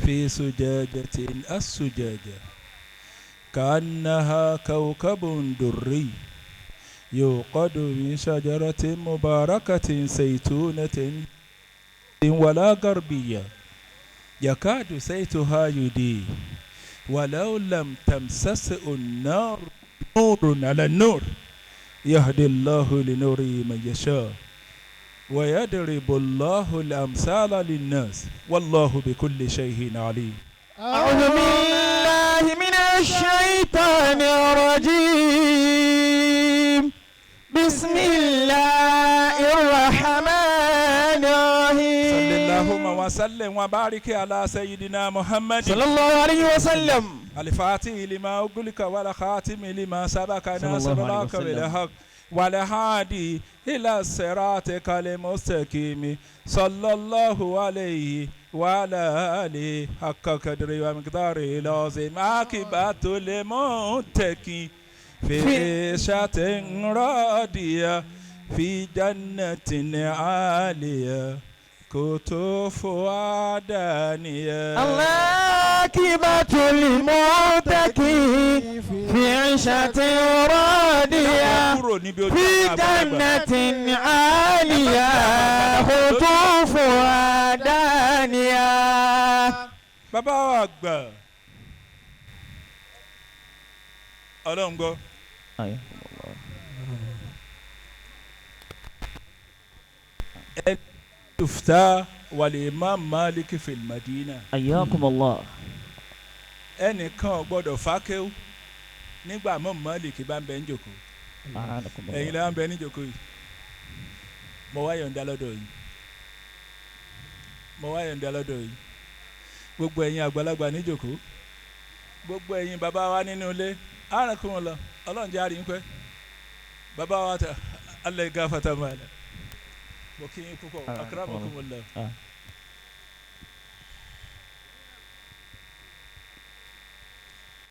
في زجاجة الزجاجة كأنها كوكب دري يوقد من شجرة مباركة زيتونة ولا غربية يكاد زيتها يضيء ولو لم تمسسه النار نور على النور يهدي الله لنوره من يشاء ويضرب الله الأمثال للناس والله بكل شيء عليم. أعوذ بالله من الشيطان الرجيم. بسم الله الرحمن الرحيم. صلى اللهم وسلم وبارك على سيدنا محمد صلى الله عليه وسلم. الفاتح لما أغلق والخاتم لما سبق صلى ناصر الله عليه الحق وسلم. بالحق والهادي إلى صراطك المستقيم صلى الله عليه وعلى آله حق قدره ومقداره العظيم. عاقبة للمتقين في عيشة راضية في جنة عالية قطوفها دانية. العاقبة للمتقين في عيشة راضية kúrò níbi ojú في àwọn àgbàlagbà. جنة عالية قطوفها دانية. Bàbá wa àgbà, Ọlọ́run gbọ́. Tufta wàlẹ̀ Imam Malik fil Madina. حياكم الله. Ẹnìkan ò gbọ́dọ̀ fákéwú nígbà mọ́ Malik bá ń bẹ ń jòkó. Ẹ̀yin lẹ́wọ̀n bẹ ní jòkó yìí. Mo wá yọ̀ǹda lọ́dọ̀ yìí. Mo wá yọ̀ǹda lọ́dọ̀ yìí. Gbogbo ẹ̀yin àgbàlagbà ní jòkó. Gbogbo ẹ̀yin bàbá wa nínú ilé. Àrùn lọ. Ọlọ́run jẹ́ àríyìn pẹ́. Bàbá wa ta Allah gafata mala. Mo kí yín púpọ̀. Akramakumullah.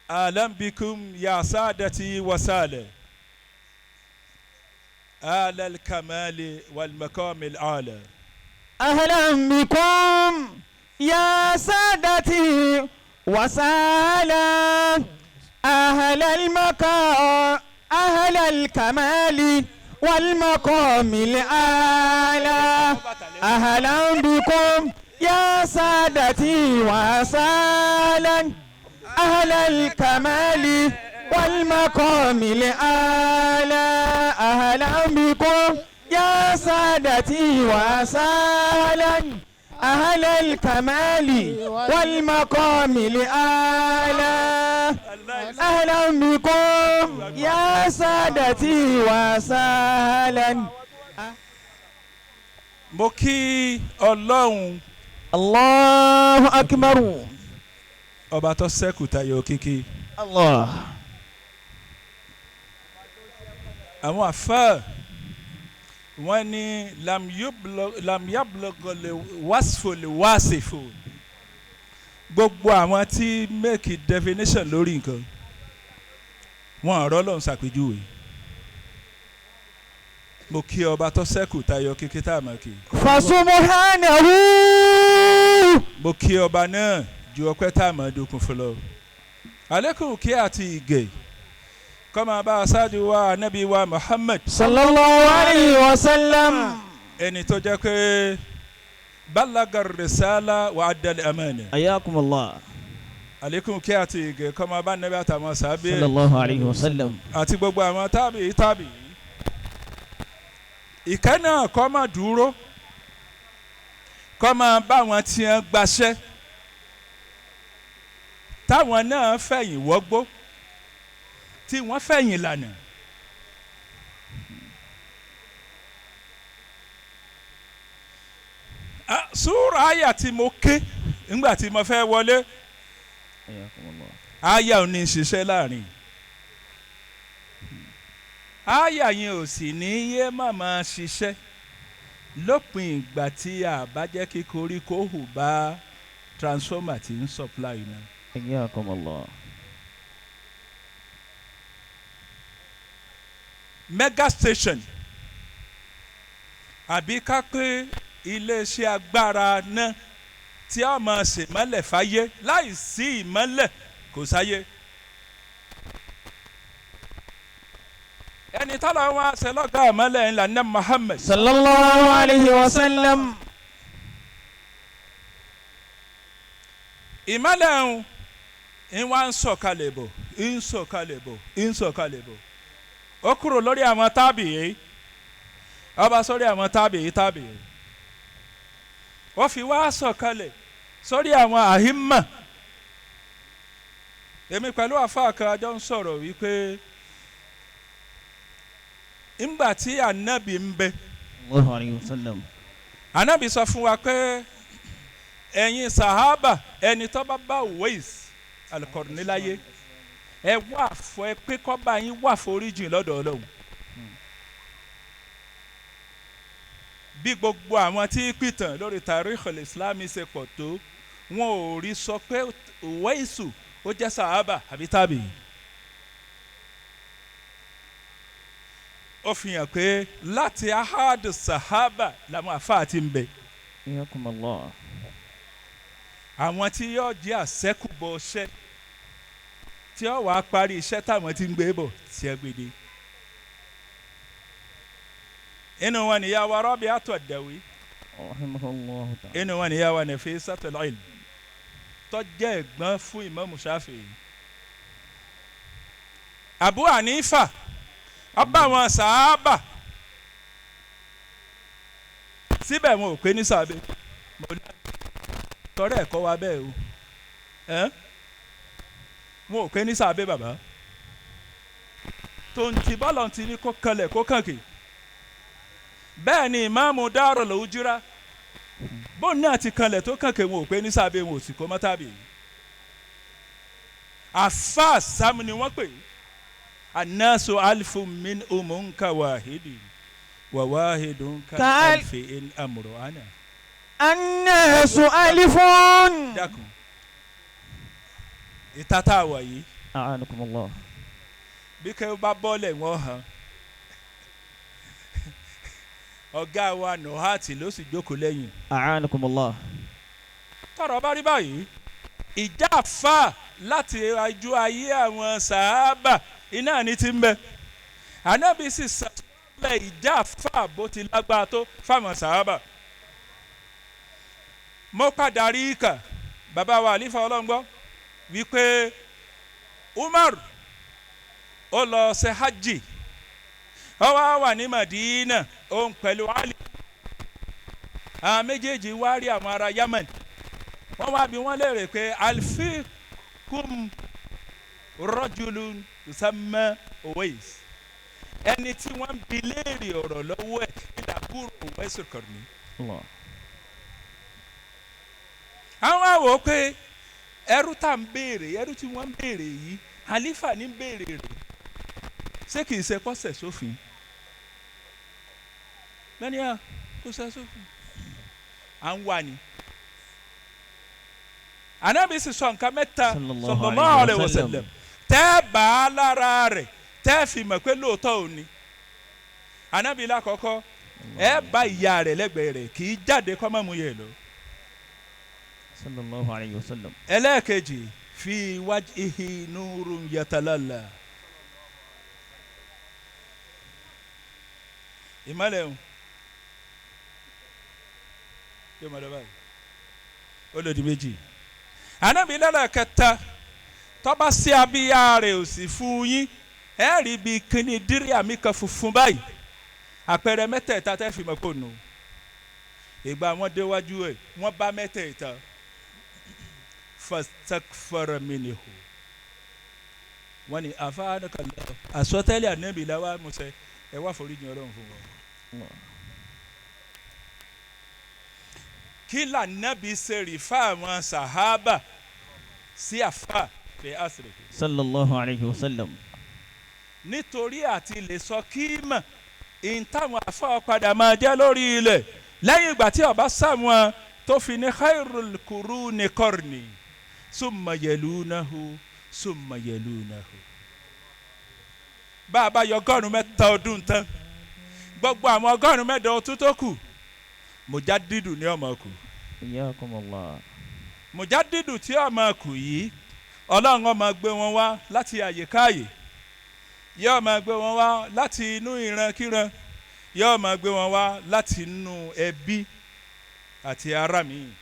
أهلا بكم يا سادتي وسالة آل الكمال والمقام الأعلى. أهلا بكم يا سادتي وسهلا أهل المقام أهل الكمال والمقام الأعلى. أهلا بكم يا سادتي وسهلا أهل الكمال والمقام الأعلى. أهلا بكم يا سادتي وسهلا أهل الكمال والمقام الأعلى. أهلا بكم يا سادتي وسهلا. Mo kí Ọlọ́run الله أكبر. ọba tó ṣẹ́kù tayọ kíkí. الله. Àwọn àfáà wọ́n ní lam yablugh wasfu li wasifu. Gbogbo àwọn tí make definition lórí nǹkan wọn ọ̀rọ̀ lọ́n ṣàpèjúwe. Mo kí ọba tó ṣẹ́kù tayọ kíkí tá a mọ̀ kí. فسبحانه. Mo kí ọba náà ju ọpẹ́ tá a mọ̀ dúkun fún lọ. Àlékún kí àti ìgè kó máa bá aṣáájú wa Ànábì wa Muhammad. صلى الله عليه وسلم. Ẹni tó jẹ́ pé balaga risala wa adal amana. حياكم الله. Àlékún kí àti ìgè kó máa bá Ànábì àtàwọn sàábé صلى الله عليه وسلم. àti gbogbo àwọn tábì tábì. Ìkẹ́ náà kó máa dúró kó máa bá wọn tí wọ́n gbaṣẹ́ táwọn náà fẹ̀yìn wọ́gbó tí wọ́n fẹ̀yìn lànà. Súrà àyà tí mo ké nígbà tí mo fẹ́ wọlé, àyà ò ní ṣiṣẹ́ láàrin. Àyà yẹn ò sì ní yé má máa ṣiṣẹ́ lópin ìgbà tí a bá jẹ́ kí koríko hù bá transformer tí ń supply náà. حياكم الله. Mega station àbí ká pé iléeṣẹ́ agbára náà tí a máa ṣèmọ́lẹ̀ fáyé. Láì sí ìmọ́lẹ̀ kò sáyé. Ẹni tọ́lá wọn ṣe lọ́gàá ìmọ́lẹ̀ ńlá ní Muhammad. Sallallahu alayhi wa sallam. Ìmọ́lẹ̀ ń wá ń sọ̀kalẹ̀ bọ̀, ń sọ̀kalẹ̀ bọ̀, ń sọ̀kalẹ̀ bọ̀. Ó kúrò lórí àwọn tábìyí, ọba sórí àwọn tábìyí tábìyí, ó fi wá sọ̀kalẹ̀ sórí àwọn àhímà. Èmi pẹ̀lú àfáà kan àjọ ń sọ̀rọ̀ wípé ńgbà tí ànábì ń bẹ, Allahu alayhi wa sallam. Ànábì sọ fún wa pé ẹ̀yin sàhábà, ẹni tó bá bá Uwais al-Qarni láyé, ẹ wá fọ ẹ pé kọ́ bá yín wà foríjìn lọ́dọ̀ Ọlọ́run. Bí gbogbo àwọn tí pìtàn lórí Tarikhul Islami ṣe pọ̀ tó, wọn ò rí sọ pé Uwaisu ó jẹ́ sàhábà àbí tábìí. Ó fi hàn pé láti ahadu sàhábà làwọn àfáà ti ń bẹ. Iyakumullah. Àwọn tí yóò jẹ́ àṣẹ́kùbọ̀ iṣẹ́ tí ó wàá parí iṣẹ́ táwọn ti ń gbé bọ̀ tí ẹ gbé dé. Inú wọn ni yàwá Rabi'atu Ad-Dawi, Rahimahullahu ta'ala. inú wọn ni yàwá Nafisatul Ilm tó jẹ́ ẹ̀gbọ́n fún Imam Shafi'i. Abu Hanifa ọba àwọn sàábà, síbẹ̀ wọn ò pé ní sàbẹ̀ tọrẹ ẹ̀kọ́ wa bẹ́ẹ̀ o, wọn ò pé ní sàbẹ̀ bàbá tonti bọ́lọ̀ ti ní kó kanlẹ̀ kó kànkì. Bẹ́ẹ̀ ni ìmáàmù Darul Hijra bóun náà ti kanlẹ̀ tó kànkì, wọn ò pé ní sàbẹ̀, wọn ò sì kó mọ́tàbí. Àfa sàmù ni wọ́n pè annasu alifu min umunka wahidi wa wahidun ka alfi in amru ana. Annasu alifun. Dákun, ìta tá a wà yìí, A'anakumullah. bí kẹ́ ó bá bọ́ọ̀lẹ̀ wọ́n hàn. Ọ̀gá wa Nuhati ló sì jókòó lẹ́yìn. A'anakumullah. Tọ́rọ̀ bá rí báyìí, ìjà fà láti ajú ayé àwọn sàábà iná ní ti ń bẹ. Ànábì sì sàtúnlẹ̀ ìjà fà bó ti lágbára tó fáwọn sàábà. Mo padà rí ìkà bàbá wa àlífà ọlọ́ngbọ́ wípé Umar ó lọ ṣe hajj, ó wá wà ní Madina, òun pẹ̀lú Ali. Àwọn méjèèjì wá rí àwọn ará Yemen, wọ́n wá bi wọ́n léèrè pé alfikum rajulun yusamma Uwais, ẹni tí wọ́n ń bi léèrè ọ̀rọ̀ lọ́wọ́ ẹ̀ ìdàbúrò Uwais al-Qarni. Àwọn àwọ̀ pé ẹrú tá ń béèrè, ẹrú tí wọ́n ń béèrè yìí, àlífà ní béèrè rẹ̀, ṣé kìí ṣe kọ́sẹ̀ sófin? Bẹ́ẹ̀ni à kò ṣe sófin, à ń wà ní. Ànábì sì sọ nǹkan mẹ́ta sallallahu alaihi wasallam tẹ́ bá a lára rẹ̀ tẹ́ fi mọ̀ pé lóòótọ́ ò ní. Ànábì lákọ̀ọ́kọ́ ẹ bá ìyá rẹ̀ lẹ́gbẹ̀ẹ́ rẹ̀, kì í jáde kọ́ mọ́ mu yẹ lọ. Sallallahu alayhi wa sallam. Ẹlẹ́ẹ̀kejì, fi wajhihi nurun yatalala. Ìmọ̀lẹ̀ ń yóò máa lọ báyìí, ó lòdì méjì. Ànábì lọ́la kẹta, tọ́ba sí abíyá rẹ̀ ò sì fún yín, ẹ rí bí kíní díríà mi kan funfun báyìí. Àpẹẹrẹ mẹ́tẹ̀ẹ̀ta tẹ́ fi mọ̀ kó nù. Ìgbà wọn déwájú ẹ̀, wọ́n bá mẹ́tẹ̀ẹ̀ta. Fastakfara minhu. Wọ́n ní àfáànàkàlà àsọtẹ́lẹ̀ Ànábì làwa musẹ̀, ẹ wá foríjì Ọlọ́run fún wọn. Kí lànàbí ṣe rí fáwọn sàhábà sí àfà fẹ́ àṣírí. Sallallahu alayhi wa sallam. Nítorí àti lè sọ kí mọ̀ ìyìn táwọn afọ padà máa jẹ́ lórí ilẹ̀ lẹ́yìn ìgbà tí ọba sàwọn tó fi ní khairul quruni qarni summa yalunahu summa yalunahu. Bá a bá yọ 103 ọdún tán, gbogbo àwọn 103 ọdún tó kù mujaddidu ní ọmọ kù. Iyyakumullah. Mùjádìdù tí ó máa kù yìí, Ọlọ́run ó máa gbé wọn wá láti àyíkáyè, yóò máa gbé wọn wá láti inú ìrankíran, yóò máa gbé wọn wá láti inú ẹbí àti ará mi.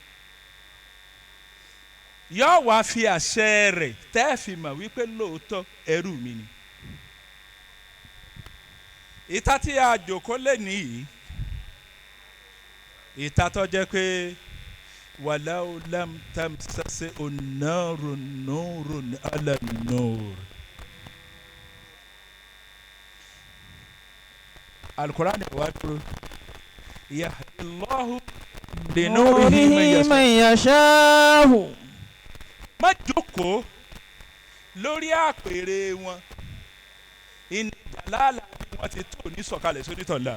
Yóò wá fi àṣẹ rẹ̀ tẹ́ fi mọ̀ wípé lóòótọ́ ẹrú mi ni. Ìta tí a jòkó lé nìyí, ìta tó jẹ́ pé wàláwù lam tamsasi onárun nurun ala nur. Alukurani wa dúró yahdillahu linurihi man yasha'u. Má jókòó lórí àpèrè wọn, ìnìjàlálà bí wọ́n ti tó ní sọ̀kalẹ̀ sónítọ̀lá.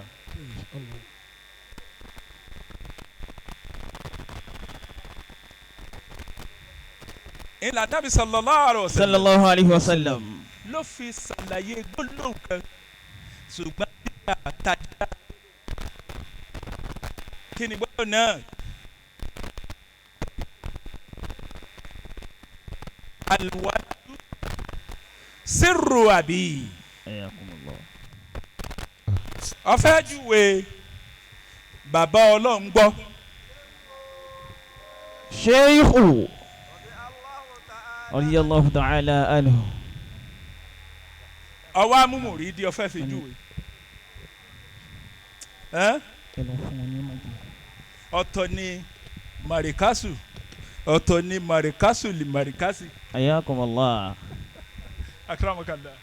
Ìlànà Nabi sallallahu alaihi wasallam Sallallahu alayhi wa sallam. ló fi ṣàlàyé gbólóhùn kan, ṣùgbọ́n bí àtàjà kí ni gbólóhùn náà? Alwaladu sirru abi. Ayakumullah. Ọ̀fẹ́ júwe bàbá Ọlọ́run gbọ́. Sheikhu radiyallahu ta'ala anhu. Ọwọ́ amúmùrí di ọ̀fẹ́ fi júwe. Ọ̀tọ̀ ni marikasu, ọ̀tọ̀ ni marikasu li marikasi. Ayakumullah. Akramakallah.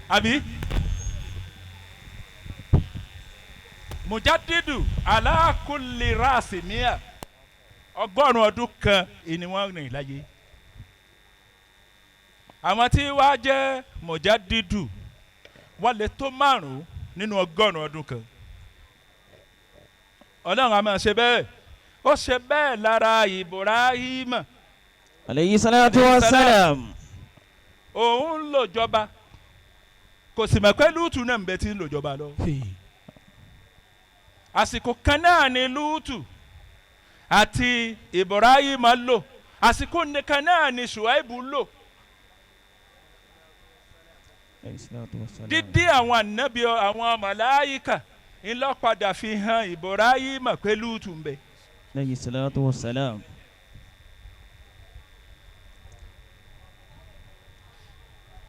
Àbí mujadidu ala kulli rasi mia, 100 ọdún kan ìní wọn rìn láyé. Àwọn tí wàá jẹ́ mujadidu wọ́n lè tó 5 nínú 100 ọdún kan. Ọlọ́run a máa ṣe bẹ́ẹ̀, ó ṣe bẹ́ẹ̀ lára Ibrahim alayhi salatu wa salam. Òun ń lò jọba, kò sì mọ̀ pé Lútù náà ń bẹ tí ń lò jọba lọ. Àsìkò kan náà ni Lútù àti Ibrahim lò, àsìkò nìkan náà ni Ṣùáìbù lò. Dídí àwọn ànábì àwọn màláyíkà ńlọ́padà fi hàn Ibrahim pé Lútù ń bẹ. Alayhi salatu wa salam.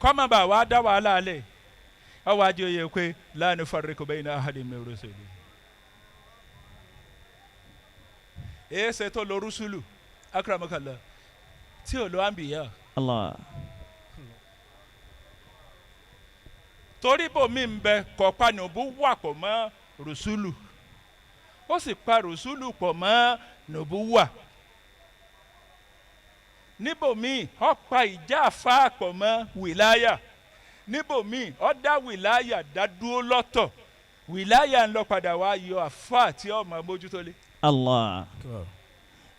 Kọ́mọba wa dá wàhálà alẹ̀, ọwọ́ ajé oyè pé la nufarriqu bayna ahadin min rusuli. Èsè tó lo rusulu akramakallah tí ò lo anbiya. Allah. Torí bòmí ń bẹ kọ̀ọ̀pá nùbú wà pọ̀ mọ́ rusulu, ó sì pa rusulu pọ̀ mọ́ nùbú wà. Níbòmí ó pa ìjà àfa pọ̀ mọ́ wìláyà, níbòmí ó dá wìláyà dá dúró lọ́tọ̀, wìláyà ń lọ padà wá yọ àfa tí ó máa mójútó lé. Allah.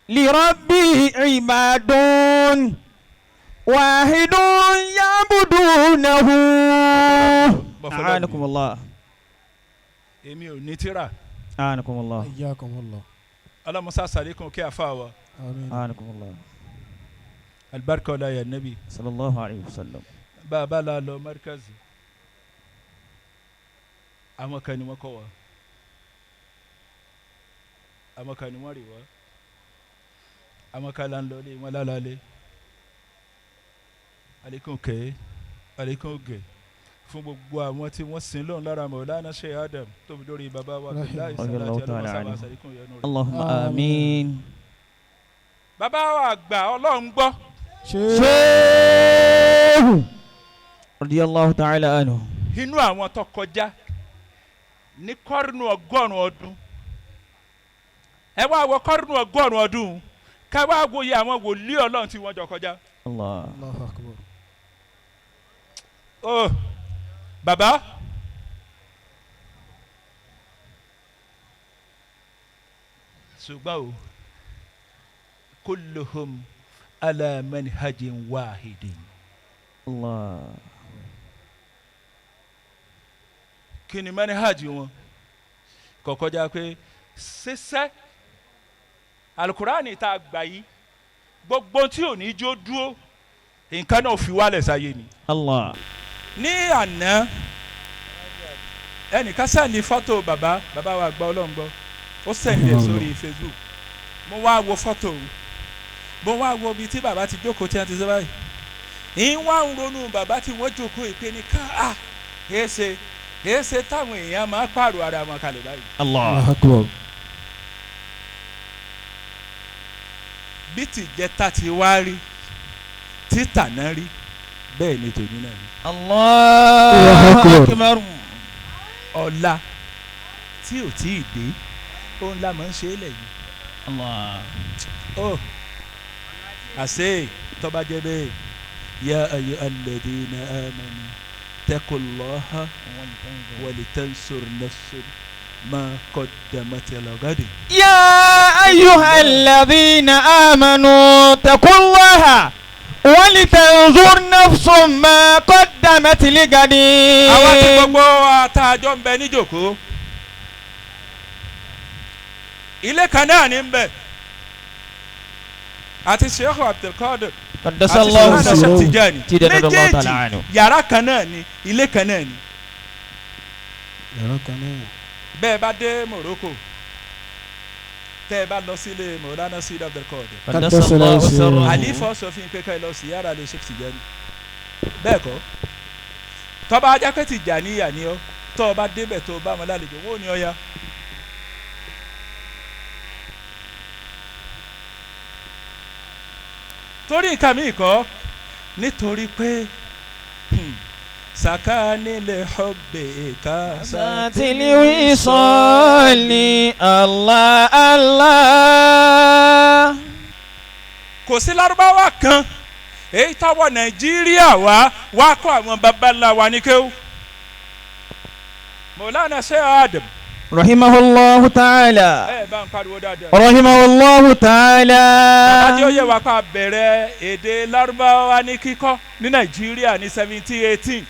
Lirabbi ibadun wahidun yabudunahu. A'anakumullah. Èmi ò ní tírà. A'anakumullah. Ayyakumullah. Ọlọ́musa sàlékún kí àfa wa. Àmín. A'anakumullah. Alibarika ọlá ya nabi. Sallallahu alayhi wa sallam. Bàbá la lọ markazi, àwọn kan ni wọ́n kọ́ wa, àwọn kan ni wọ́n rè wá, àwọn kan là ń lọlé wọn lálálẹ́. Alekun kẹ́, alekun gẹ̀ fún gbogbo àwọn tí wọ́n sin lọ́n lára Mawlana Sheikh Adam tó fi dórí bàbá wa Abdullahi Salati, ọlọ́mọ sábà sàlékún yẹnu rẹ̀. Allahumma àmín. Bàbá wa àgbà Ọlọ́run gbọ́. Sheikh radiyallahu ta'ala anhu. Inú àwọn tó kọjá ní kọ́rùnù 100 ọdún, ẹ wá wọ kọ́rùnù 100 ọdún ká wá wòye àwọn wòlíì Ọlọ́run tí wọ́n jọ kọjá. Allah. Allahu akbar. Oh, bàbá ṣùgbọ́n o kulluhum ala manhajin wahidin. Allah. Kí ni manhaj wọn? Kò kọjá pé ṣiṣẹ́ Alukurani tá a gbà yìí gbogbo tí ò ní jó dúró nǹkan náà fi wálẹ̀ sáyé ni. Allah. Ní àná ẹnìkan sẹ́ndì fọ́tò bàbá bàbá wa gba Ọlọ́run gbọ́, ó sẹ́ndì ẹ̀ sórí Facebook. Mo wá wo fọ́tò, mo wá wo ibi tí bàbá ti jókòó tí wọ́n ti sọ báyìí. Ìwà ń ronú bàbá tí wọ́n jókòó ìpè ní ká à èéṣe èéṣe táwọn èèyàn máa pààrọ̀ ara wọn kalẹ̀ báyìí. Allah. Akbar. Bí tìjẹta ti wá rí títà náà rí bẹ́ẹ̀ ni tòní náà rí. Allahu akbar. Ọ̀la tí ò tí ì dé òun la máa ń ṣe é lẹ̀ yìí. Allah. Ó àṣé tọ́ba jẹ́ bẹ́ẹ̀ ya ayyuhalladhina amanu taqullaha waltansur nafsun ma qaddamat lighadin. يا أيها الذين آمنوا اتقوا الله ولتنظر نفس ما قدمت لغد. Àwa tí gbogbo àtàjọ ń bẹ níjòkó ilé kan náà ní ń bẹ àti Sheikh Abdulkadir قدس àti الله Sheikh سره Tijani Tijani radiyallahu ta'ala méjèèjì anhu. yàrá kan náà ní ilé kan náà ní. Yàrá kan náà. Bẹ́ẹ̀ bá dé Morocco tẹ́ ẹ bá lọ sílé Mọ̀lánà Sidi Abdulkadir قدس الله سره. àlífọ́ sọ fún yín pé ká ẹ lọ sí yàrá lè Sheikh Tijani bẹ́ẹ̀ kọ́ tọ́ba ajá pé Tijaniya ni ọ́ tọ́ ọ bá débẹ̀ tó o bá wọn lálejò wọ́n ò ní ọ ya. Torí nǹkan mi kọ́ nítorí pé sàkáání lè hubbi ká الوصال الله الله. Kò sí lárúbáwá kan èyí táwọn Nàìjíríà wá wá kọ́ àwọn baba ńlá wa ní kéwú. Mọ̀lánà Sheikh Adam رحمه الله تعالى. ẹ bá ń pariwo dáadáa. رحمه الله تعالى. Bàbá tí ó yẹ wá pa bẹ̀rẹ̀ èdè lárúbáwá ní kíkọ́ ní Nàìjíríà ní 1718.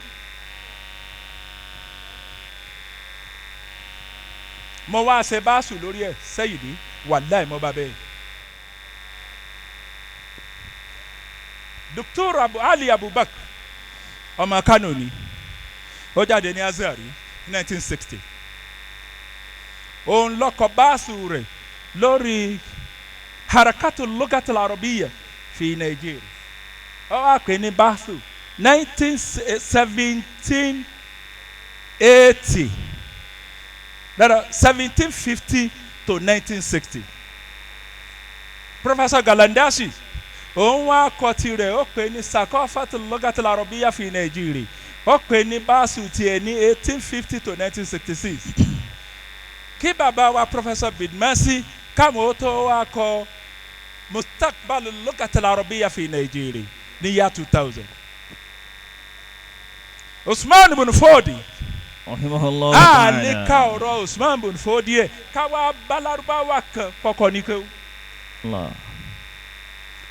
Mo wá ṣe báṣù lórí ẹ̀ sẹ́yìndí wàláì mo bá bẹ́ẹ̀. Dr. Abu Ali Abubakar ọmọ Kano ni ó jáde ní Azari ní 1960. Òun lọ́kọ̀ báṣù rẹ̀ lórí harakatu lugatil arabiya fi Nigeria. Ó wá pè ní báṣù 1780 rárá 1750 to 1960. Professor Galandasi òun wá kọ tirẹ̀ ó pè ní sakofatu lugatil arabiya fi Nigeria ó pè ní báṣù tiẹ̀ ní 1850 to 1966. Kí bàbá wa Professor Bidmasi káwọn ó tó wá kọ mustaqbal lugatil arabiya fi Nigeria ní yá 2000. Usman bin Fodi رحمه الله a lè تعالى. ka ọ̀rọ̀ Usman bin Fodi ẹ̀ káwá balárúbáwá kan kọ́kọ́ ní kéwú. الله.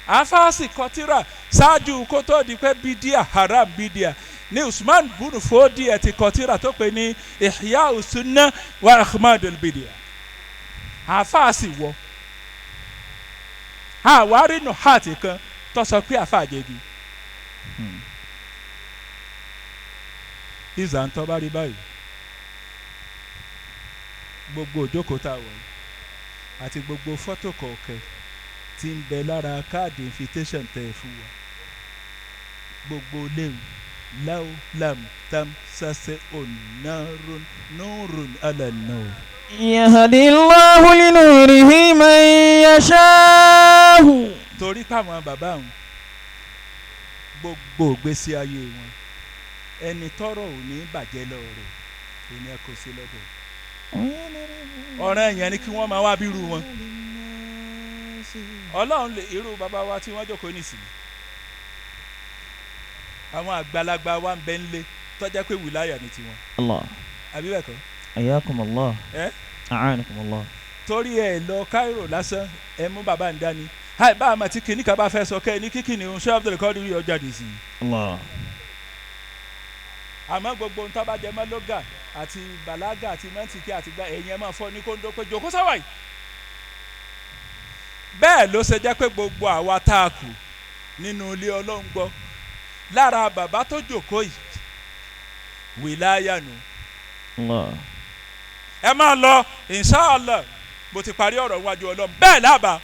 Àfáàsì kọtíra ṣáájú kó tó di pé bídíà haram bídíà ní Usman bin Fodi ẹ̀ ti kọtíra tó pè ní Ihya Sunna wa Ahmadul bídíà. Àfáàsì wọ àwárí nù hàtì kan tó sọ pé àfáà jẹ̀bi. Ìzà ń tọ́ bá rí báyìí gbogbo òjókòó tá a wọ̀ yìí àti gbogbo fọ́tò kọ̀ọ̀kan tí ń bẹ lára káàdì invitation tẹ̀ fún wa gbogbo léwu láwù lam tam sase onarun nurun alana. يهدي الله لنوره من يشاء. Torí káwọn bàbá wọn gbogbo ìgbésí ayé wọn ẹni tọrọ ò ní bàjẹ́ lọ rẹ̀ ẹni ẹ kò sí lọ́dọ̀ ọ̀ràn yẹn ni kí wọ́n máa wá bírú wọn. Ọlọ́run lè irú bàbá wa tí wọ́n jókòó nísìnyí àwọn àgbàlagbà wa ń bẹ ń lé tọ́jà pé wìláyà ni tiwọn الله. àbí bẹ́ẹ̀ kọ́ حياكم الله. ẹ́ أعانكم الله. torí ẹ lọ Cairo lásán ẹ mú bàbá ń dání àì bá àmọ́ tí kìnnìkan bá fẹ́ sọ kẹ́ ẹ ní kíkìnì ń ṣé Abdulkadir yọ jáde sí i. Allah. Àmọ́ gbogbo ń tọ́ba jẹ mọ́ lóga àti bàlágà àti mọ́ntìkì àti gba ẹ̀yìn ẹ̀ máa fọ́ ní kóńdó pé jòkó sáwà yìí. Bẹ́ẹ̀ ló ṣe jẹ́ pé gbogbo àwa tá a kù nínú ilé Ọlọ́run gbọ́ lára bàbá tó jókòó yìí wìláyà nù. Allah. Ẹ máa lọ, inshallah, mo ti parí ọ̀rọ̀ wájú Ọlọ́run bẹ́ẹ̀ lábàá.